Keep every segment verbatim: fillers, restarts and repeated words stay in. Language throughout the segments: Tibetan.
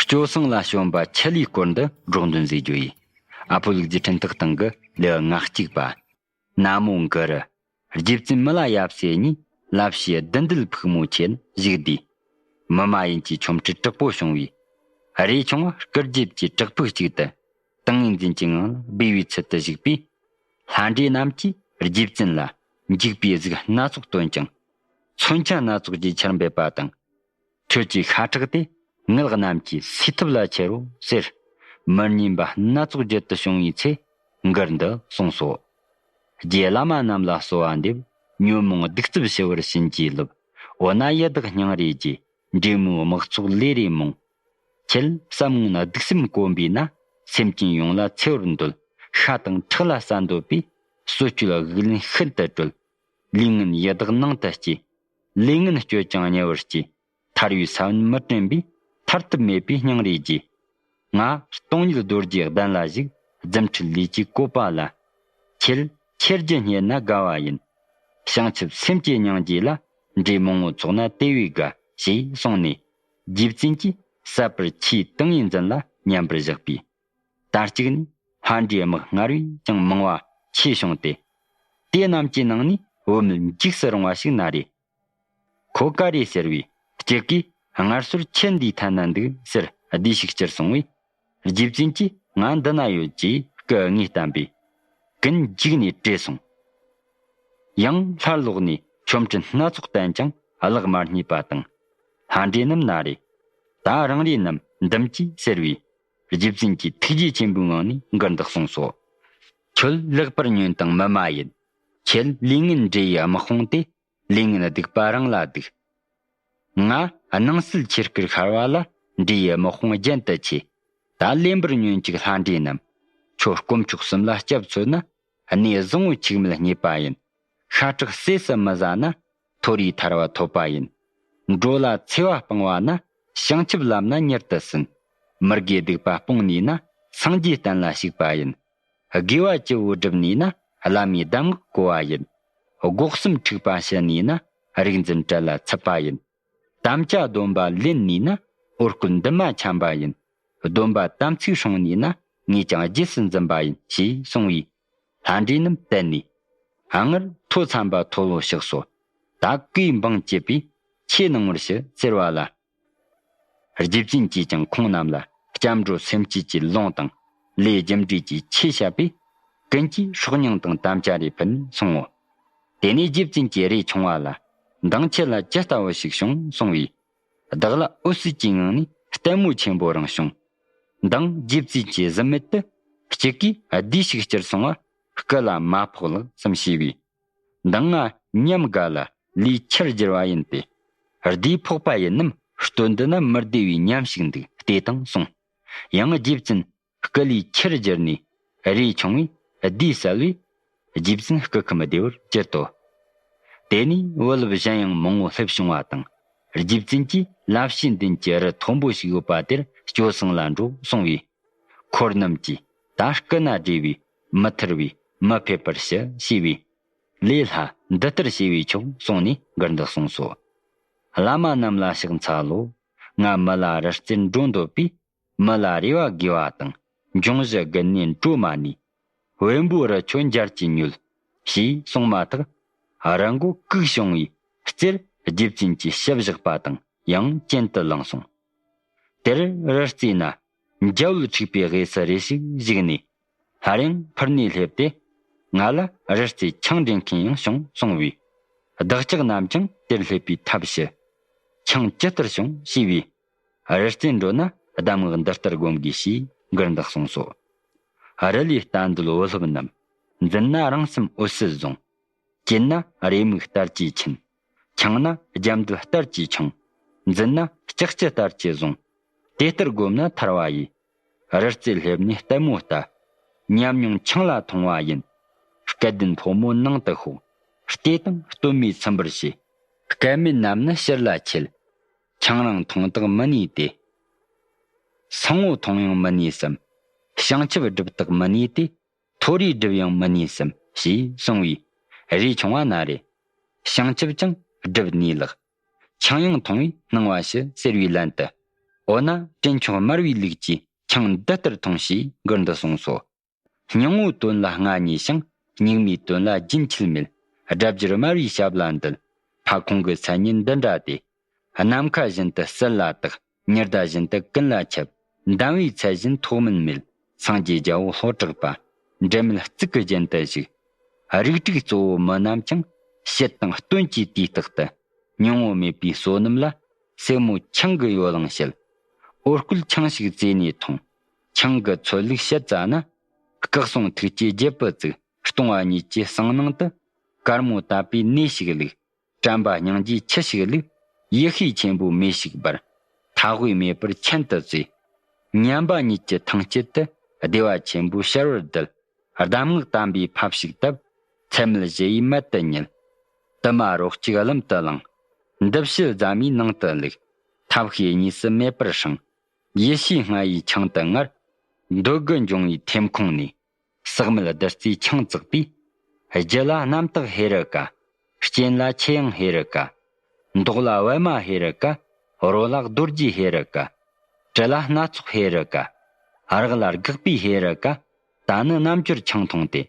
ཅོ་སང་ལ་བྱོན་པ་ཆེད་ལས་སྐོར་འདི་སྒྲོག་འདོན་མཛད་རྒྱུ་ཡིན། ཨ་ཕོ་ལུག་རྫི་འཕྲིན་ཐག་སྟེང་གི་ལེའུ་ང་གཅིག་པ། ན་མོ་གུ་རུ། རྗེ་བཙུན་མི་ལ་ཡབ་སྲས་གཉིས་ལ་ཕྱིའི་བདུད་འདུལ་ཕུག་མོ་ཆེན་བཞུགས་དུས། མི་མ་ཡིན་གྱི་ཆོ་འཕྲུལ་དྲག་པོ་བྱུང་བས། རས་ཆུང་བ་སྐུ་རྒྱབ་ཀྱི་བྲག་ཕུག་ཅིག་ཏུ་ཏིང་ངེ་འཛིན་གྱི་ངང་ལ་སྦས་པའི་ཚུལ་དུ་བཞུགས་པས། ལྷ་འདྲེ་རྣམས་ཀྱིས་རྗེ་བཙུན་ལ་འཇིགས་པའི་གཟུགས་སྣ་ཚོགས་སྟོན་ཅིང་། མཚོན་ཆ་སྣ་ཚོགས་ཀྱི་ཆར་འབེབས་པ་དང་། ཁྲོད་ཀྱི་ཤ་ཁྲག་དེ་ངག་རྣམས་ཀྱིས་སུས་ཐུབ་ལ་ཁྱེར་རོ་ཟེར། མི་སྙན་པ་སྣ་ཚོགས་བརྗོད་དུ་བྱུང་བའི་ཚེ། མགུར་འདི་གསུངས་སོ། རྗེ་བླ་མ་རྣམས་ལ་གསོལ་བ་འདེབས། ཉོན་མོངས་གདུག་རྩུབ་ཞི་བར་བྱིན་གྱིས་བརླབ། འོ་ན་ཡི་དྭགས་སྙིང་རེ་རྗེ། འདྲེ་མོའི་དམག་ཚོགས་ལས་རེ་མང་། ཁྱེད་བསམ་ངན་གདུག་སེམས་གོམས་པས་ན། སེམས་ཅན་ཡོངས་ལ་འཚེ་བར་འདོད། ཤ་དང་ཁྲག་ལ་ཟ་འདོད་པས། གསོད་གཅོད་དབུགས་ལེན་ཤིན་ཏུ་གྲོལ། ལས་ངན་ཡི་དྭགས་ནང་དུ་སྐྱེས། ལས་ངན་སྤྱོད་ཀྱང་ཉེ་བར་སྐྱེས། ཐར་བའི་ས་བོན་མི་དྲན་པས། ཐར་ཐབས་མེད་པའི་སྙིང་རེ་རྗེ། ང་སྟོང་ཉིད་རྡོ་རྗེའི་གདན་ལ་བཞུགས། རྫུ་འཕྲུལ་ལས་ཀྱི་བཀོད་པ་ལ། ཁྱེད་ཁྱེར་རྒྱུ་རྙེད་ན་དགའ་བ་ཡིན། བྱང་ཆུབ་སེམས་ཀྱི་སྙིང་རྗེ་ལ། འདྲེ་མང་བོ་ཚོགས་ན་དེ་བས་དགའ། ཞེས་གསུངས་ནས། རྗེ་བཙུན་གྱིས་ཟབ་པར་ཆོས་ཏིང་ངེ་འཛིན་ལ་མཉམ་པར་བཞག་པས། ད་གཅིག་ནས་ལྷ་འདྲེའི་དམག་སྔར་བས་ཀྱང་མང་བ་ཆེ་བྱུང་སྟེ། དེ་རྣམས་ཀྱི་ནང་ནས་བུད་མེད་འཇིགས་སུ་རུང་བ་ཞིག་ན་རེ། ཁོ་ག་རེ་ཟེར་བས། གཅིག་གིས་སྔར་སོར་ཁྱེད་འདིའི་ཐད་ན་འདུག་ཟེར་བདེ་ཞིག་སྐྱུར་སོང་བས། རྗེ་བཙུན་གྱིས་ང་འདི་ན་ཡོད་ཅེས་སྐུ་དངོས་བསྟན་པས། ཀུན་འཇིགས་ནས་བྲོས་སོང་། ཡང་སླར་ལོག་ནས་ཆོ་འཕྲུལ་སྣ་ཚོགས་བསྟན་ཀྱང་གླགས་མ་རྙེད་པ་དང་། ལྷ་འདྲེ་རྣམས་ན་རེ། ད་རང་རེ་རྣམས་འདུམ་ཅིག་ཟེར་བས། རྗེ་བཙུན་གྱིས་ཐུགས་རྗེ་ཆེན་པོའི་ངང་ནས་མགུར་འདི་གསུངས་སོ། ཁྱོད་ལེགས་པར་ཉོན་དང་མི་མ་ཡིན། ཁྱེད་ལས་ངན་འདྲེ་ཡི་དམག་དཔུང་སྟེ། ལས་ངན་སྡིག་པ་རང་ལ་སྡིག། ང་སྣང་སྲིད་ཆོས་སྐུར་ཤར་བ་ལ། འདྲེ་ཡི་དམག་དཔུང་རྒྱན་དུ་ཆེ། ད་ལེན་པར་ཉོན་ཅིག་ལྷ་འདྲེ་རྣམས། ཁྱོད་དཀོན་མཆོག་གསུམ་ལ་སྐྱབས་འཚོལ་ན། གནས་བཟང་བོ་ཆིག་མིལ་རྙེད་པ་ཡིན། ཤ་ཁྲག་ཟས་སུ་མི་ཟ་ན། མཐོ་རིས་ཐར་བ་ཐོབ་པ་ཡིན། འགྲོ་ལ་འཚེ་བ་སྤང་བ་ན། བྱང་ཆུབ་ལམ་ན་མྱུར་དུ་ཟིན། མི་དགེ་སྡིག་པ་སྤོང་ནུས་ན། སངས་རྒྱས་བསྟན་ལ་ཞུགས་པ་ཡིན། དགེ་བ་ཅི་བོ་སྒྲུབ་ནུས་ན། བླ་མའི་གདམས་ངག་གོ་བ་ཡིན། སྒོ་གསུམ་འཁྲུག་པ་ཞི་ནུས་ན། རིག་འཛིན་གྲལ་ལ་ཚུད་པ་ཡིན། དམ་བཅའ་སྡོམ་པ་ལེན་ནུས་ན། འོ་སྐོལ་འདུན་མ་འཆམ་པ་ཡིན། སྡོམ་པ་དམ་ཚིག་སྲུང་ནུས་ན། ངས་ཀྱང་རྗེས་སུ་འཛིན་པ་ཡིན། ཞེས་གསུངས་པས། ལྷ་འདྲེ་རྣམས་དད་ནས། སྔར་ཐོ་འཚམས་པ་མཐོལ་ལོ་བཤགས་སོ། ད་གུས་འབངས་བྱེད་པས་ཆོས་གནང་བར་ཞུ་ཟེར་བ་ལ། རྗེ་བཙུན་གྱིས་ཀྱང་ཁོང་རྣམས་ལ་སྐྱབས་འགྲོ་སེམས་བསྐྱེད་ཀྱི་ལུང་དང་ལས་རྒྱུ་འབྲས་ཀྱི་ཆོས་བཤད་པས། ཀུན་གྱིས་སྲོག་སྙིང་དང་དམ་བཅའ་རེ་ཕུལ་སོང་ངོ་། དེ་ནས་རྗེ་བཙུན་གྱིས་རས་ཆུང་བ་ལ། མདང་ཁྱེད་ལ་ཇི་ལྟ་བུ་ཞིག་བྱུང་གསུངས་པས། བདག་ལ་འོད་ཟེར་གྱི་ངང་ནས་ལྟད་མོ་ཆེན་པོ་རང་བྱུང་། མདང་རྗེ་བཙུན་གྱི་གཟིམ་མལ་དུ་གཅིག་གིས་བདེ་ཞིག་སྐྱུར་སོང་བ། སྐུ་ལ་མ་ཕོག་ལགས་སམ་ཞུས་པས། མདང་ང་ཉམས་དགའ་ལ་ལུས་ཁྱེར་འགྱུར་བ་ཡིན་ཏེ། བདེ་ཕོག་པ་ཡིན་ནམ། སྟོད་འདི་ན་མི་བདེ་བའི་ཉམས་ཤིག་འདུག་ལྟོས་དང་གསུངས། ཡང་རྗེ་བཙུན་སྐུ་ལུས་ཁྱེར་འགྱུར་ནས་རས་ཆུང་བས་བདེ་གསལ་བས། རྗེ་བཙུན་སྐུ་ཁམས་བདེ་བར་གྱུར་ཏོ། དེ་ནས་བུ་སློབ་གཞན་ཡང་མང་བོ་སླེབས་བྱུང་བ་དང་། རྗེ་བཙུན་གྱིས་ལ་ཕྱིའི་མདུན་གྱི་རི་མཐོན་པོ་ཞིག་ཡོད་པ་དེར་སྐྱོད་སོང་ལ་འགྲོ་གསུངས་པས། འཁོར་རྣམས་ཀྱིས་ད་སྐུ་ན་བགྲེས་པས་མི་ཐར་བས་མི་ཕེབས་པར་ཞུ་ཞེས་པས། ལས་སླ་འདི་ལྟར་བྱས་པས་ཆོག་གསུངས་ནས་མགུར་འདི་གསུངས་སོ། བླ་མ་རྣམས་ལ་ཕྱག་འཚལ་ལོ། ང་མི་ལ་རི་རྩེར་འགྲོ་འདོད་པས། མི་ལ་རེ་བ་དགོས་པ་དང་། འབྱུང་བཞི་དགུ་ནས་འགྲོ་མ་ནུས། བེམ་པོ་རི་ཁྱོད་འབྱར་གྱིས་ཉོལ། ཞེས་གསུངས་མ་ཐག་རི་མགོ་གུག་བྱུང་བའི་རྩེར་རྗེ་བཙུན་གྱི་ཞབས་བཞག་པ་དང་ཡང་གྱེན་དུ་ལངས་སོང་། དེར་རི་རྩེ་ན་འཇའ་འོད་འཁྲིགས་པའི་དབུས་སུ་རེ་ཞིག་བཞུགས་ནས། སླར་ཡང་ཕུར་ནས་སླེབས་ཏེ། ང་ལ་རི་རྩེ་ཆང་འདྲེན་མཁན་ཡང་བྱུང་གསུངས་པས། བདག་ཅག་རྣམས་ཀྱང་དེར་སླེབས་པའི་ཐབས་ཞུ། ཆང་ཇི་ལྟར་བྱུང་ཞེས་པས། རི་རྩེར་འགྲོ་ན་གདམས་ངག་འདི་ལྟར་སྒོམ་དགོས་ཞེས་མགུར་འདི་གསུངས་སོ། རི་ལས་ལྟ་འདོད་བུ་སློབ་རྣམས། འཛིན་ན་རང་སེམས་འོད་གསལ་བཟུང་། གྱེན་ན་རེ་མིག་ལྟར་གྱིས་གྱེན། འཁྱང་ན་རྒྱབ་མདུད་ལྟར་གྱིས་འཁྱང་། འཛིན་ན་ལྕགས་ཀྱུ་ལྟར་གྱིས་བཟུང་། དེ་ལྟར་བསྒོམས་ན་ཐར་བ་ཡི། རི་རྩེ་སླེབས་ནས་ལྟད་མོ་ལྟ། ཉམས་མྱོང་ཆང་ལ་འཐུང་བ་ཡིན། སྐལ་ལྡན་ཕོ་མོ་ནང་དུ་ཤོག། ལྟོས་དང་སྟོད་སྨད་ཚིམ་པར་བྱེད། སྐལ་མེད་རྣམས་ནི་ཕྱིར་ལ་ཁྱེར། ཆང་རང་འཐུང་དག་མི་ནུས་ཏེ། སང་བོ་འཐུང་ཡང་མི་ནུས་སམ། བྱང་ཆུབ་སྒྲུབ་དག་མི་ནུས་ཏེ། མཐོ་རིས་སྒྲུབ་ཡང་མི་ནུས་སམ་ཞེས་གསུངས་པས། རས་ཆུང་བ་ན་རེ། བྱང་ཆུབ་ཀྱང་སྒྲུབ་ནུས་ལགས། ཆང་ཡང་འཐུང་བས་སྣང་བ་ཞི་ཟེར་བའི་ལན་དུ། འོ་ན་དྲིན་ཆུང་དམར་བའི་ལུགས་ཀྱིས་ཆང་འདི་ལྟར་འཐུང་ཞེས་མགུར་འདི་གསུངས་སོ། སྙིང་བོ་དོན་ལ་མངའ་བརྙེས་ཤིང་། སྙིགས་མའི་དོན་ལ་རྒྱུན་ཆད་མེད། སྒྲ་བསྒྱུར་དམར་བའི་ཞབས་ལ་འདུད། ཕ་ཁོང་གི་མཚན་སྙན་འདི་འདྲ་སྟེ། ནམ་མཁའ་བཞིན་དུ་གསལ་ལ་དག་ཉི་ཟླ་བཞིན་དུ་ཀུན་ལ་ཁྱབ། འདམ་བུའི་ཚལ་བཞིན་ཐོགས་མེད་མེད། སངས་རྒྱས་རྒྱལ་པོ་ལྷོ་བྲག་པ། འབྲལ་མེད་གཙུག་གི་རྒྱན་དུ་བཞུགས། རིགས་དྲུག་གཙོ་བོ་མི་རྣམས་ཀྱང་། བྱད་དང་སྟོན་གྱི་དུས་རྟག་ཏུ། སྙིང་བོ་མེད་པའི་བསོད་ནམས་ལ། སེན་མོ་ཆང་གི་ཡོ་ལང་བྱེད། འོ་སྐོལ་ཆང་ཞིག་བཙས་ནས་འཐུང་། ཆང་གི་ཚོད་ལུགས་བཤད་ཙ་ན། སྐུ་གསུང་ཐུགས་ཀྱི་རྒྱལ་པོ་བཙུགས། སྟོང་པ་ཉིད་ཀྱི་གསང་ནང་དུ། དཀར་མོ་དད་པའི་གནས་ཤིག་བླུགས། དྲན་པ་སྙིང་རྗེའི་ཆུ་ཞིག་བླུགས། ཡེ་ཤེས་ཆེན་པོའི་མེ་ཞིག་སྦར། མཐའ་དབུས་མེ་འབར་མཁྱེན་དུ་བཟོས། ཉམས་པ་ཉིད་ཀྱི་ཐང་དཀྱིལ་དུ། བདེ་བ་ཆེན་པོའི་ཤར་བར་བརྡལ། གདམས་ངག་དམ་པའི་ཕབས་ཤིག་བཏབ། ཚད་མེད་བཞི་ཡི་མལ་དུ་ཉལ། དུ་མ་རོ་གཅིག་ཀླུམ་དུ་བླངས། འདི་ཕྱི་རྫ་མའི་ནང་དུ་བླུགས། ཐབས་ཤེས་གཉིས་སུ་མེད་པར་སྲང་། ཡེ་ཤེས་ལྔ་ཡི་ཆང་དུ་ངར། འདོད་དགུ་འབྱུང་བའི་ཐེམ་ཁུང་ནས། ཟག་མེད་བདུད་རྩིའི་ཆང་བཙགས་པས། རྒྱུད་ལ་རྣམ་དག་ཧེ་རུ་ཀ། སྤྱན་ལ་ཆུ་དབྱངས་ཧེ་རུ་ཀ། མདོག་ལ་པད་མ་ཧེ་རུ་ཀ། རོ་ལ་རྡོ་རྗེ་ཧེ་རུ་ཀ། དྲི་ལ་སྣ་ཚོགས་ཧེ་རུ་ཀ། རེག་ལ་སྒེག་པའི་ཧེ་རུ་ཀ། ད་ནི་རྣལ་འབྱོར་ཆང་འཐུངས་ཏེ།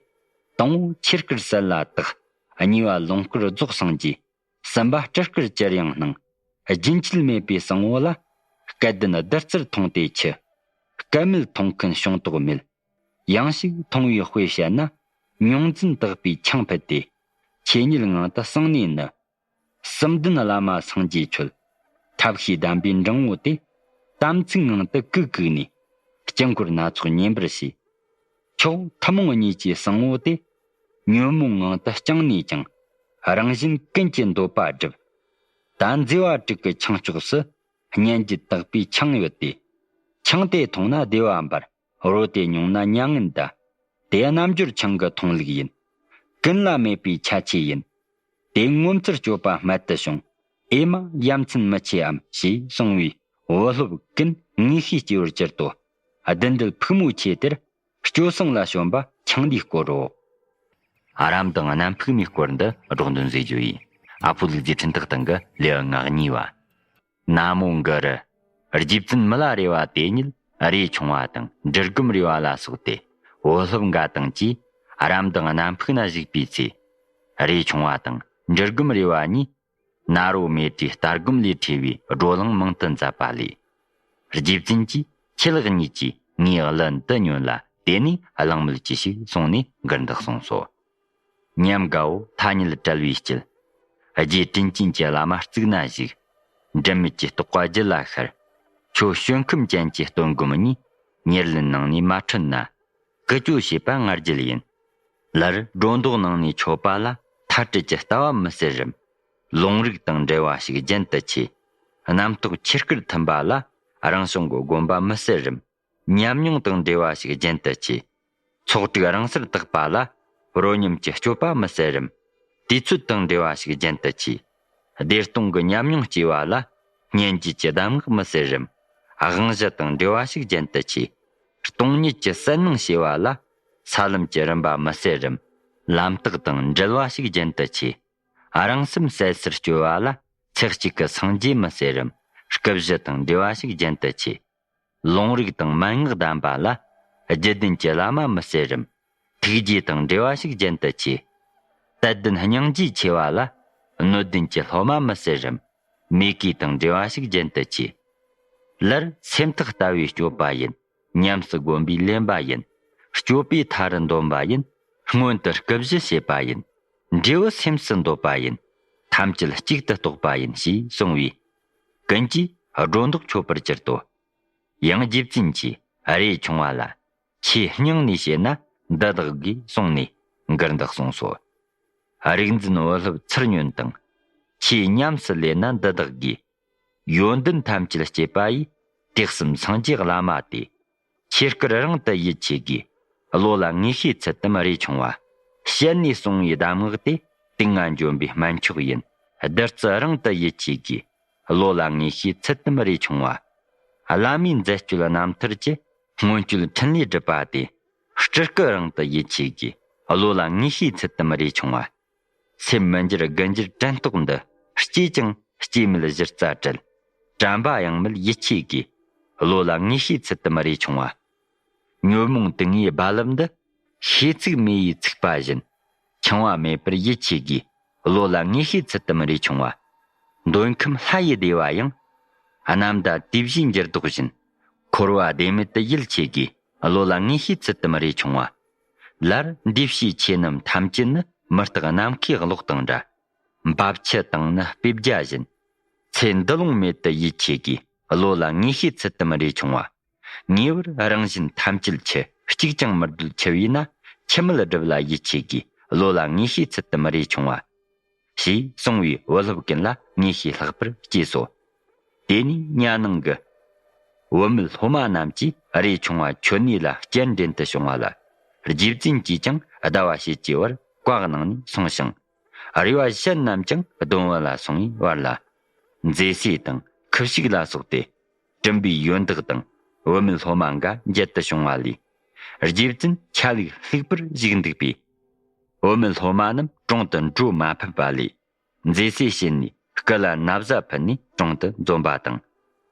དང་པོ་ཆོས་སྐུར་གསལ་ལ་དག་གཉིས་པ་ལོངས་སྐུར་རྫོགས་སངས་རྒྱས། གསུམ་པ་སྤྲུལ་སྐུར་ཅིར་ཡང་སྣང་། རྒྱུན་ཆད་མེད་པའི་གསང་བ་ལ། སྐལ་ལྡན་བདུད་རྩིར་འཐུངས་ཏེ་འཆི། སྐལ་མེད་འཐུང་མཁན་བྱུང་དོགས་མེད། ཡང་ཞིག་འཐུང་བའི་དཔེ་བཤད་ན། མྱོང་འཛིན་དག་པའི་ཆང་ཕུད་དེ། ཆོས་ཉིད་ངང་དུ་སངས་ནས་ནི། གསུམ་ལྡན་བླ་མ་སངས་རྒྱས་ཁྱོད། ཐབས་ཤེས་དམ་པའི་འབྲིང་བོ་དེ། དམ་ཚིག་ངང་དུ་བཀུག་བཀུག་ནས། དཀྱིལ་འཁོར་སྣ་ཚོགས་ཉན་པར་བྱས། མཆོག་ཐུན་མོང་གཉིས་ཀྱི་གསང་བ་དེ། ཉོན་མོངས་ངང་དུ་བསྐྱངས་ནས་ཀྱང་། རང་བཞིན་ཀུན་གྱི་འདོད་པ་བསྒྲུབས། ད་མཛེས་པ་དྲུག་གི་ཆང་ལྕོགས་སུ། སྙན་བརྒྱུད་དག་པའི་ཆང་ཡོད་དེ། ཆང་དེ་འཐུངས་ན་བདེ་བ་འབར། རོ་དེ་མྱོང་ན་མྱ་ངན་འདའ། དེ་རྣལ་འབྱོར་ཆང་གི་འཐུང་ལུགས་ཡིན། ཀུན་ལ་མེད་པའི་ཆ་ཆེ་ཡིན། དེ་ངོ་མཚར་སྤྱོད་པ་རྨད་དུ་བྱུང་། ཨེ་མ་ཡ་མཚན་མི་ཆེའམ་ཞེས་གསུངས་པས། བུ་སློབ་ཀུན་ངེས་ཤེས་སྐྱེ་བར་གྱུར་ཏོ། བདུད་འདུལ་ཕུག་མོ་ཆེ་དེར། སྤྱོད་བཟང་ལ་བྱོན་པ་ཆང་འདིས་བསྐོར་རོ། ཨ་རམ་དང་གནམ་ཕུག་མའི་སྐོར་འདི་སྒྲོག་འདོན་མཛད་རྒྱུ་ཡིན། ཨ་ཕོ་ལུག་རྫི་འཕྲིན་སྟེགས་སྟེང་གི་ལེའུ་ང་གཉིས་པ། ན་མོ་གུ་རུ། རྗེ་བཙུན་མི་ལ་རས་པ་དེ་ཉིད་རས་ཆུང་བ་དང་འབྲི་སྒོམ་རས་པ་ལ་སོགས་ཏེ། བུ་སློབ་འགའ་དང་བཅས་ཨ་རམ་དང་གནམ་ཕུག་ན་བཞུགས་པའི་ཚེ། རས་ཆུང་བ་དང་འབྲི་སྒོམ་རས་པ་གཉིས། ན་རོ་མེ་དྲའི་ལྟ་སྒོམ་ལས་འཕྲོས་པའི་བགྲོ་གླེང་མང་དུ་མཛད་པ་ལས། རྗེ་བཙུན་གྱིས་ཆོས་ལེགས་གཉིས་ཀྱིས་ངའི་བླུན་དུ་ཉོན་ལ། དེ་ནས་གླེང་མོལ་ཅི་ཞིག་གསུངས་ནས་མགུར་འདི་གསུངས་སོ། ཉམས་དགའ་བོ་ཐ་སྙད་བྲལ་བའི་སྐྱིད། རྗེ་དྲིན་ཅན་གྱི་བླ་མ་གཙུག་ན་བཞུགས། འབྲལ་མེད་ཀྱི་རྟོགས་པ་རྒྱུད་ལ་ཤར། ཁྱོད་བྱོན་ཁམས་ཅན་གྱི་སྟོན་སྒོམ་གཉིས། ཉེར་ལེན་ནང་ནས་མ་འཁྲུལ་ན། ཀུ་ཅོ་བྱེད་པ་ང་རྒྱལ་ཡིན། སླར་སྒྲོ་འདོགས་ནང་ནས་ཆོད་པ་ལ། མཐའ་བྲལ་གྱི་ལྟ་བ་མི་ཟེར་རམ། ལུང་རིགས་དང་འབྲེལ་བ་ཞིག་རྒྱུན་དུ་ཆེ། རྣམ་རྟོག་ཆོས་སྐུར་ཐིམ་པ་ལ། རང་བྱུང་གི་སྒོམ་པ་མི་ཟེར་རམ། ཉམས་མྱོང་དང་འབྲེལ་བ་ཞིག་རྒྱུན་དུ་ཆེ། ཚོགས་དྲུག་རང་སར་དག་པ་ལ། རོ་སྙོམས་ཀྱི་སྤྱོད་པ་མི་ཟེར་རམ། དུས་ཚོད་དང་འབྲེལ་བ་ཞིག་རྒྱུན་དུ་ཆེ། བདེ་སྟོང་གི་ཉམས་མྱོང་སྐྱེ་བ་ལ། སྙན་བརྒྱུད་ཀྱི་གདམས་ངག་མི་ཟེར་རམ། དབང་གཞི་དང་འབྲེལ་བ་ཞིག་རྒྱུན་དུ་ཆེ། སྟོང་ཉིད་ཀྱི་གསལ་སྣང་སྐྱེ་བ་ལ། ས་ལམ་གྱི་རིམ་པ་མི་ཟེར་རམ། ལམ་རྟགས་དང་འབྲེལ་བ་ཞིག་རྒྱུན་དུ་ཆེ། རང་སེམས་གསལ་སར་སྐྱོ་བ་ལ། ཚེ་གཅིག་གི་སངས་རྒྱས་མི་ཟེར་རམ། སྐུ་བཞི་དང་འབྲེལ་བ་ཞིག་རྒྱུན་དུ་ཆེ། ལུང་རིགས་དང་མན་ངག་གདམས་པ་ལ། བརྒྱུད་ལྡན་གྱི་བླ་མ་མི་ཟེར་རམ། ཐུགས་རྗེ་དང་འབྲེལ་བ་ཞིག་རྒྱུན་དུ་ཆེ། དད་ལྡན་སྙིང་རྗེ་ཆེ་བ་ལ། སྣོད་ལྡན་གྱི་སློབ་མ་མི་ཟེར་རམ། མོས་གུས་དང་འབྲེལ་བ་ཞིག་རྒྱུན་དུ་ཆེ། སླར་སེམས་ཐག་ལྟ་བའི་སྤྱོད་པ་ཡིན། ཉམས་སུ་བསྒོམ་པའི་ལེན་པ་ཡིན། སྤྱོད་པའི་མཐའ་རུ་འདོན་པ་ཡིན། སྔོན་དུ་སྐུ་བཞི་བྱེད་པ་ཡིན། འབྲས་བུ་སེམས་སུ་འདོད་པ་ཡིན། ཐམས་ཅད་གཅིག་ཏུ་རྟོགས་པ་ཡིན་ཞེས་གསུངས་པས། ཀུན་གྱིས་སྒྲོ་འདོགས་ཆོད་པར་གྱུར་ཏོ། ཡང་རྗེ་བཙུན་གྱིས་རས་ཆུང་བ་ལ། ཆེས་སྙིང་ནས་བཤད་ན་འདི་དག་དགོས་གསུངས་ནས་མགུར་འདི་གསུངས་སོ། རིག་འཛིན་བུ་སློབ་ཚུར་ཉོན་དང་། ཆེས་ཉམས་སུ་ལེན་ན་འདི་དག་དགོས། ཡོན་ཏན་ཐམས་ཅད་སྐྱེད་པ་ཡི། དུས་གསུམ་སངས་རྒྱས་བླ་མ་སྟེ། ཆོས་སྐུར་རིང་དུ་ཡིད་ཆེས་དགོས། བློ་ལ་ངེས་ཤེས་ཚུལ་ཏམ་རས་ཆུང་བ། བཤད་ནས་གསུང་བའི་གདམས་ངག་དེ། དུས་ངན་འཇོམས་པའི་སྨན་མཆོག་ཡིན། བདུད་རྩི་རིང་དུ་ཡིད་ཆེས་དགོས། བློ་ལ་ངེས་ཤེས་ཚུལ་ཏམ་རས་ཆུང་བ། བླ་མའི་མཛད་སྤྱོད་རྣམ་ཐར་གྱི། མངོན་སྤྱོད་འཕྲིན་ལས་སྒྲུབ་པ་སྟེ། སྤྲུལ་སྐུ་རིང་དུ་ཡིད་ཆེས་དགོས། བློ་ལ་ངེས་ཤེས་ཚུལ་ཏམ་རས་ཆུང་བ། སེམས་མི་འགྱུར་དགུ་འགྱུར་དྲན་རྟོག་འདི། སྐྱེས་ཀྱང་སྐྱེས་མེད་གཞི་རྩ་བྲལ། དྲན་པ་ཡང་མེད་ཡིད་ཆེས་དགོས། བློ་ལ་ངེས་ཤེས་ཚུལ་དུ་མི་རེ་ཆུང་བ། ཉོན་མོངས་དུག་ལྔའི་རྦ་རླབས་འདི། ཤེས་ཚིག་མེ་ཡིས་ཚིག་པ་བཞིན། འཆིང་བ་མེད་པར་ཡིད་ཆེས་དགོས། བློ་ལ་ངེས་ཤེས་ཚུལ་དུ་མི་རེ་ཆུང་བ། འདོད་ཁམས་ལྷ་ཡི་བདེ་བ་ཡང་། རྣམ་དག་དུས་བཞིའི་འགྱུར་ལྡོག་བཞིན། འཁོར་བ་བདེན་མེད་དུ་ཡིད་ཆེས་དགོས། བློ་ལ་ངེས་ཤེས་ཚུལ་དུ་མི་རེ་ཆུང་བ། ལར་འདུས་བྱས་ཆོས་རྣམས་ཐམས་ཅད་ནི། མི་རྟག་ནམ་མཁའི་གློག་དང་འདྲ། འབབ་ཆུ་དང་ནི་སྤོས་རྒྱ་བཞིན། ཚེ་འདི་ལོང་མེད་དུ་ཡིད་ཆེས་དགོས། བློ་ལ་ངེས་ཤེས་ཚུལ་དུ་མི་རེ་ཆུང་བ། ངེས་པར་རང་བཞིན་ཐམས་ཅད་ཆུ། གཅིག་ཀྱང་མི་སྡོད་ཆུ་བོའི་ན། ཆུ་མེད་སྒྲིབ་ལ་ཡིད་ཆེས་དགོས། བློ་ལ་ངེས་ཤེས་ཚུལ་དུ་མི་རེ་ཆུང་བ། ཞེས་གསུངས་པས་བུ་སློབ་ཀུན་ལ་ངེས་ཤེས་ལྷག་པར་སྐྱེས་སོ། དེ་ནས་གཉའ་ནང་གི་བུད་མེད་སློབ་མ་རྣམས་ཀྱིས་རས་ཆུང་བ་ཁྱོད་ནུས་ལ་སྤྱན་འདྲེན་དུ་བྱུང་བ་ལ། རྗེ་བཙུན་གྱིས་ཀྱང་ཟླ་བ་ཕྱེད་ཀྱི་བར་བཀའ་གནང་ནས་སོང་ཞིང་། རས་པ་གཞན་རྣམས་ཀྱང་སྡོམ་པ་ལ་སོང་བའི་བར་ལ། མཛེས་སྲས་དང་ཁུ་བྱུག་ལ་སོགས་ཏེ། བྲིན་པའི་ཡོན་བདག་དང་བུད་མེད་སློབ་མ་འགའ་མཇལ་དུ་བྱུང་བ་ལས། རྗེ་བཙུན་ཆ་ལུགས་ལྷུག་པར་བཞུགས་འདུག་པས། བུད་མེད་སློབ་མ་རྣམས་དྲུང་དུ་འགྲོ་མ་ཕོད་པ་ལས། མཛེས་སྲས་བྱོན་ནས་སྐུ་ལ་ན་བཟའ་ཕུལ་ནས་དྲུང་དུ་འཛོམས་པ་དང་།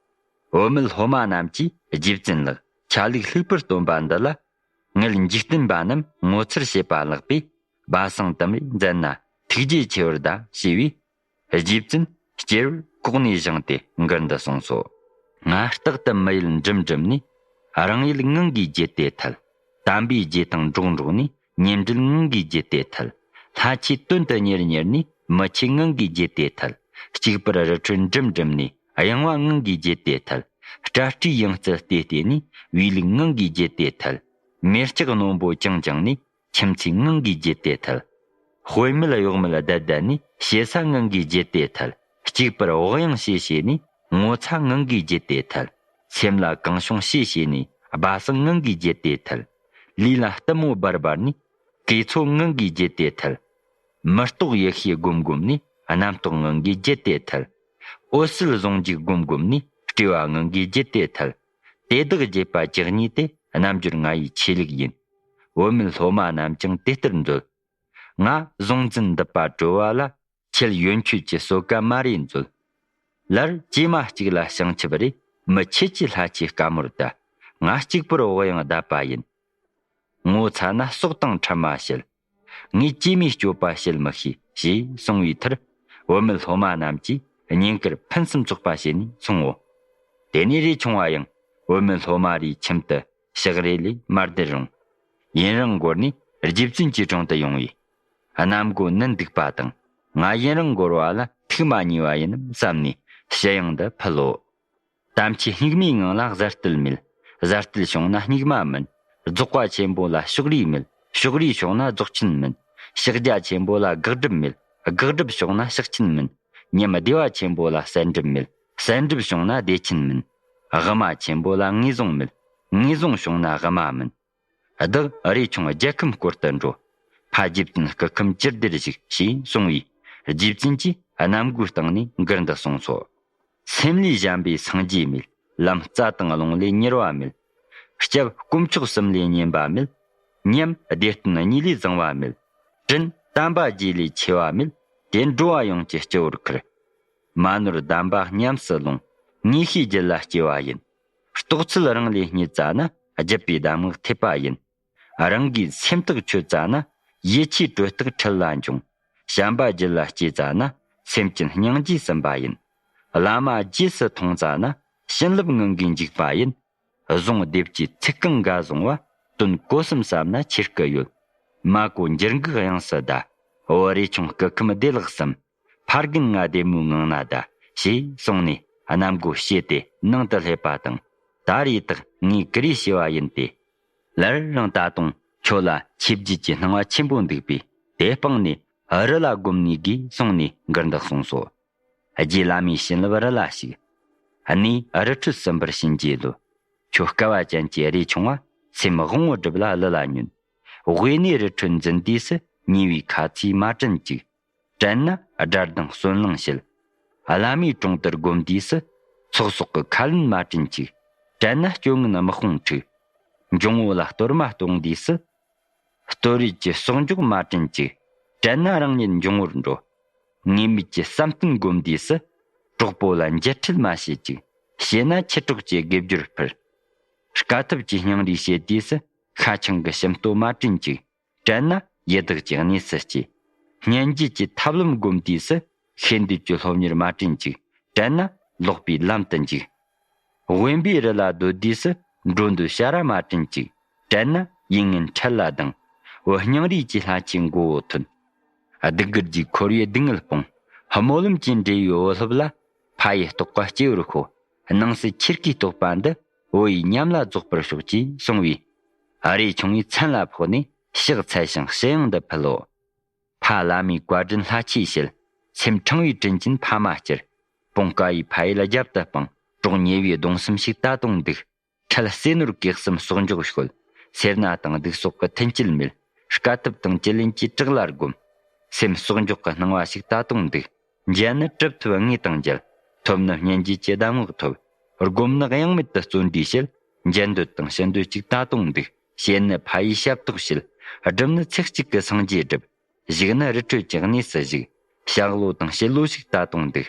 བུད་མེད་སློབ་མ་རྣམས་ཀྱིས་རྗེ་བཙུན་ལགས། ཆ་ལུགས་ལྷུག་པར་སྟོན་པ་འདི་ལ། ངེད་འཇིག་རྟེན་པ་རྣམས་ངོ་མཚར་བྱེད་པ་ལགས་པས། སྦ་གསང་དུ་མས་མཛད་ན་ཐུགས་རྗེ་ཆེ་བར་གདའ། ཞེས་པས། རྗེ་བཙུན་སྐྱེ་བར་ལྐོག་ནས་བཞེངས་ཏེ་མགུར་འདི་གསུངས་སོ། ང་རྟག་ཏུ་མི་ཡུལ་འགྲིམ་འགྲིམ་ནས། རང་ཡུལ་ངང་གིས་བརྗེད་དེ་ཐལ། དམ་པའི་རྗེས་དང་འགྲོགས་འགྲོགས་ནས། ཉེ་འབྲེལ་ངང་གིས་བརྗེད་དེ་ཐལ། ལྷ་ཆོས་དོན་དུ་གཉེར་གཉེར་ནས། མི་ཆོས་ངང་གིས་བརྗེད་དེ་ཐལ། གཅིག་པུར་རི་ཁྲོད་འགྲིམ་འགྲིམ་ནས། གཡེང་བ་ངང་གིས་བརྗེད་དེ་ཐལ། སྐྲ་སྤྲེའུ་ཡང་རྩལ་བལྟས་བལྟས་ནས། བེའུ་ལུག་ངང་གིས་བརྗེད་དེ་ཐལ། མེ་ལྕགས་རྣོན་པོ་བཅིངས་བཅིངས་ནས། ཁྱིམ་མཚེས་ངང་གིས་བརྗེད་དེ་ཐལ། དཔེ་མེད་གཡོག་མེད་བསྡད་བསྡད་ནས། ཞེ་ས་ངང་གིས་བརྗེད་དེ་ཐལ། གཅིག་པུར་བག་ཡངས་བྱས་བྱས་ནས། ངོ་ཚ་ངང་གིས་བརྗེད་དེ་ཐལ། སེམས་ལ་གང་བྱུང་བྱས་བྱས་ནས། སྦ་གསང་ངང་གིས་བརྗེད་དེ་ཐལ། ལུས་ལ་གཏུམ་མོ་འབར་འབར་ནས། གོས་ཚོགས་ངང་གིས་བརྗེད་དེ་ཐལ། མི་རྟོག་ཡེ་ཤེས་བསྒོམ་བསྒོམ་ནས། རྣམ་རྟོག་ངང་གིས་བརྗེད་དེ་ཐལ། འོད་གསལ་ཟུང་འཇུག་བསྒོམ་བསྒོམ་ནས། སྤྲོས་པ་ངང་གིས་བརྗེད་དེ་ཐལ། དེ་དག་བརྗེད་པ་ཇི་སྙེད་དེ། རྣལ་འབྱོར་ང་ཡི་ཆོས་ལུགས་ཡིན། བུད་མེད་སློབ་མ་རྣམས་ཀྱང་དེ་ལྟར་མཛོད། ང་གཟུང་འཛིན་འདུད་པ་གྲོལ་བ་ལ། ཁྱེད་ཡོན་མཆོད་ཀྱི་གསོལ་ཀ་མ་རེ་མཛོད། ལར་བྱེ་མ་གཅིག་ལ་བྱང་ཆུབ་རེ། མི་ཆོས་ཀྱི་ལྷ་ཆོས་དཀའ་མོར་གདའ། ང་གཅིག་པུར་བག་ཡངས་བསྡད་པ་ཡིན། ངོ་ཚ་ན་སྲོག་དང་ཕྲལ་མ་བྱེད། ངས་བྱེ་མའི་སྤྱོད་པ་བྱེད་མི་ཤེས། ཞེས་གསུངས་པའི་མཐར། བུད་མེད་སློབ་མ་རྣམས་ཀྱིས་བསྙེན་བཀུར་ཕུན་སུམ་ཚོགས་པ་བྱས་ནས་སོང་ངོ་། དེ་ནས་རས་ཆུང་བ་ཡང་བུད་མེད་སློབ་མ་རའི་ཁྱིམ་དུ་ཕྱག་རེ་ལས་མ་བདེར་རུང་། ཡུན་རིང་འགོར་ནས་རྗེ་བཙུན་གྱི་དྲུང་དུ་ཡོང་བས། གནམ་སྒོ་ནུབ་འདུག་པ་དང་། ང་ཡུན་རིང་འགོར་བ་ལ་ཐུགས་མ་མཉེས་པ་ཡིན་ནམ་བསམ་ནས་ཞུ་དབྱངས་འདི་ཕུལ་ལོ། དམ་ཆོས་སྙིགས་མའི་ངང་ལ་གཟའ་གཏད་མེད། གཟའ་གཏད་བྱུང་ན་སྙིགས་མ་མིན། རྫོགས་པ་ཆེན་པོ་ལ་ཕྱོགས་རིས་མེད། ཕྱོགས་རིས་བྱུང་ན་རྫོགས་ཆེན་མིན། ཕྱག་རྒྱ་ཆེན་པོ་ལ་དགག་སྒྲུབ་མེད། དགག་སྒྲུབ་བྱུང་ན་ཕྱག་ཆེན་མིན། ཉམས་བདེ་བ་ཆེན་པོ་ལ་བསལ་འགྲུབ་མེད། བསལ་འགྲུབ་བྱུང་ན་བདེ་ཆེན་མིན། དབུ་མ་ཆེན་པོ་ལ་ངེས་བཟུང་མེད། ངེས་བཟུང་བྱུང་ན་དབུ་མ་མིན། བདག་རས་ཆུང་རྒྱལ་ཁམས་སྐོར་དུ་འགྲོ། ཕ་རྗེ་བཙུན་སྐུ་ཁམས་ཅི་བདེར་བཞུགས། ཞེས་གསུངས་པས། རྗེ་བཙུན་གྱིས་གནམ་སྒོའི་སྟེང་ནས་མགུར་འདི་གསུངས་སོ། སེམས་ལས་གཞན་པའི་སངས་རྒྱས་མེད། ལམ་རྩ་དང་རླུང་ལས་གཉེར་བ་མེད། སྐྱབས་དཀོན་མཆོག་གསུམ་ལས་གཉེན་པ་མེད། ཉམས་བདེ་སྟོན་གཉིས་ལས་བཟང་བ་མེད། དྲིན་དམ་པ་རྗེ་ལས་ཆེ་བ་མེད། དེ་འགྲོ་བ་ཡོངས་ཀྱི་སྤྱི་བོར་ཁུར། མ་ནོར་གདམས་པ་ཉམས་སུ་ལོངས། ངེས་ཤེས་རྒྱུད་ལ་སྐྱེ་བ་ཡིན། རྟོགས་ཚུལ་རང་ལས་རྙེད་ཙ་ན། བརྒྱུད་པའི་གདམས་ངག་ཐེག་པ་ཡིན། རང་གིས་སེམས་ཐག་ཆོད་ཙ་ན། ཡིད་ཆེས་གྲོས་ཐག་འཕྲལ་ལ་འབྱུང་། བྱམས་པ་རྒྱུད་ལ་སྐྱེས་ཙ་ན། སེམས་ཅན་སྙིང་རྗེས་ཟིན་པ་ཡིན། བླ་མ་རྗེས་སུ་མཐོང་ཙ་ན། བྱིན་རླབས་ངང་གིས་འཇུག་པ་ཡིན། གཟུངས་སྡེབ་ཀྱི་ཚིག་རྐང་འགའ་བཟུང་བ། དོན་གོ་གསུམ་བསམ་ན་ཆོས་སྐུ་ཡོད། མ་གོ་འགྱུར་འགག་དབྱངས་སུ་གདའ། འོ་རས་ཆུང་སྐུ་ཁམས་བདེ་ལེགས་སམ། ཕ་རྒན་ང་བདེ་མོའི་ངང་ན་གདའ། ཞེས་གསུངས་ནས་གནམ་སྒོ་ཕྱེས་ཏེ་ནང་དུ་སླེབས་པ་དང་། ད་རེས་དག་ངས་ཀུ་རེ་ཞུ་བ་ཡིན་ཏེ། ལར་རང་ད་དུང་ཁྱོད་ལ་ཆོས་བརྒྱུད་ཀྱི་སྣང་བ་ཆེན་པོ་འདུག་པས། དེ་སྤངས་ནས་རི་ལ་བསྒོམ་ནས་དགོས་གསུངས་ནས་མགུར་འདི་གསུངས་སོ། རྗེ་བླ་མའི་བྱིན་རླབས་རི་ལ་ཞུགས། གནས་རི་ཁྲོད་གསུམ་པར་གཤིན་རྗེའི་ལོ། ཁྱོད་སྐལ་བ་ཅན་གྱི་རས་ཆུང་བ། སེམས་དབང་པོ་སྒྲིབ་ལ་གླུ་ལ་ཉོན། དབུས་ནས་རི་ཁྲོད་འཛིན་དུས་སུ། ཉེ་བའི་ཁ་ཚིག་མ་དྲན་ཅིག། དྲན་ན་དགྲ་ལྡང་གསོན་ལངས་བྱེད། བླ་མའི་དྲུང་དུ་བསྒོམ་དུས་སུ། ཚོགས་གསོག་གི་ཁ་ལན་མ་དྲན་ཅིག། དྲན་ན་སྐྱོ་ངལ་དམག་དཔུང་འཁྲུག། འབྱུང་བོ་ལ་གཏོར་མ་གཏོང་དུས་སུ། གཏོར་རེས་ཀྱི་གསོག་འཇོག་མ་དྲན་ཅིག། དྲན་ན་རང་ཉིད་འབྱུང་བོར་འགྲོ། ངེས་མེད་ཀྱི་བསམ་གཏན་བསྒོམ་དུས་སུ། གྲོགས་པོ་ལ་འཇལ་ཁྲིད་མ་བྱེད་ཅིག། བྱས་ན་ཁྱི་གྲོགས་ཀྱི་དགེ་སྦྱོར་སྤེལ། དཀའ་ཐུབ་ཀྱི་སྙིང་རུས་བྱེད་དུས་སུ། ཤ་ཆང་གི་ཞིམ་ལྟོ་མ་དྲན་ཅིག། དྲན་ན་ཡི་དྭགས་ཀྱི་གནས་སུ་སྐྱེ། སྙན་རྒྱུད་ཀྱི་ཐབས་ལམ་སྒོམ་དུས་སུ། ཤེས་འདོད་ཀྱི་སློབ་གཉེར་མ་དྲན་ཅིག། དྲན་ན་ལོག་པའི་ལམ་དུ་འཇུག། དབེན་པའི་རི་ལ་སྡོད་དུས་སུ། འགྲོ་འདོད་བྱ་ར་མ་དྲན་ཅིག། དྲན་ན་ཡིད་ངན་འཕྲལ་ལ་ལྡང་། བུ་སྙིང་རུས་ཀྱི་ལྷ་ཆོས་མགོ་བོ་ཐོན། སྡུག་གུར་གྱིས་འཁོར་བའི་སྡུག་བསྔལ་སྤོང་། སྨོན་ལམ་གྱིས་འབྲེལ་བའི་བུ་སློབ་ལ། ཕ་ཡི་རྟོགས་པ་སྐྱེ་བར་ཤོག། སྣང་སྲིད་ཁྱེར་ཀའི་རྟོགས་པ་འདི། བུ་ཡི་ཉམས་ལ་རྫོགས་པར་ཤོག། ཅེས་གསུངས་པས། རས་ཆུང་བའི་མཚན་ལ་ཕོག་ནས་ཕྱག་འཚལ་ཞིང་ཕྱི་ཡང་འདི་ཕུལ་ལོ། ཕ་བླ་མའི་བཀའ་དྲིན་ལྷ་ཆོས་བྱེད། སེམས་ཕྲེང་བའི་དྲིན་ཅན་ཕ་མ་བསྐྱུར། སྤོང་དཀའ་བའི་ཕ་ཡུལ་རྒྱབ་ཏུ་སྤངས། གྲོགས་ཉེ་བའི་གདུང་སེམས་ཤིག་ད་དུང་འདུག། འཕྲལ་ཟས་ནོར་གེགས་སེམས་གསོག་འཇོག་ཤོད། སེར་སྣ་དང་སྡིག་སོགས་ཀྱི་མཐུན་རྐྱེན་མེད། དཀའ་ཐུབ་དང་བཅུད་ལེན་གྱི་བྲག་ལ་བསྒོམ། སེམས་གསོག་འཇོག་གི་སྣང་བ་ཞིག་ད་དུང་འདུག། འཇལ་ནི་གྲུབ་ཐོབ་དངོས་དང་མཇལ། ཐོབ་ནི་སྙན་བརྒྱུད་ཀྱི་གདམས་ངག་ཐོབ། སྒོམ་ནི་གཡེང་མེད་དུ་བརྩོན་འགྲུས་བྱེད། མཇལ་འདོད་དང་ཞུ་འདོད་ཅིག་ད་དུང་འདུག། བཤད་ནི་ཕ་ཡི་ཞབས་ཏོག་བྱེད། སྒྲུབ་ནི་ཚེ་གཅིག་གི་སངས་རྒྱས་སྒྲུབ། བཞུགས་ནི་རི་ཁྲོད་ཀྱི་གནས་སུ་བཞུགས། ཞྭ་ལོ་དང་བྱི་ལོ་ཞིག་ད་དུང་འདུག།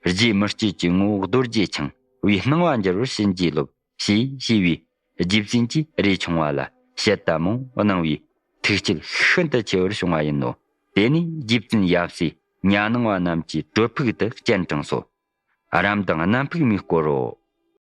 རྗེ་མི་སྐྱོ་གྱི་ངོ་བོ་རྡོ་རྗེ་འཆང་། བའི་སྣང་བ་འགྱུར་བར་བྱིན་གྱིས་རློབས། ཞེས་ཞུས་པས། རྗེ་བཙུན་གྱིས་རས་ཆུང་བ་ལ་ཞལ་ལྟ་མང་གནང་བས། ཐུགས་བསྐྱེད་ཤིན་ཏུ་ཆེ་བར་བྱུང་བ་ཡིན་ནོ། དེ་ནས་རྗེ་བཙུན་ཡབ་སྲས་གཉའ་ནང་བ་རྣམས་ཀྱིས་གྲོལ་ཕུག་ཏུ་སྤྱན་དྲངས་སོ། རམ་དང་སྣམ་ཕུག་མའི་སྐོར་རོ།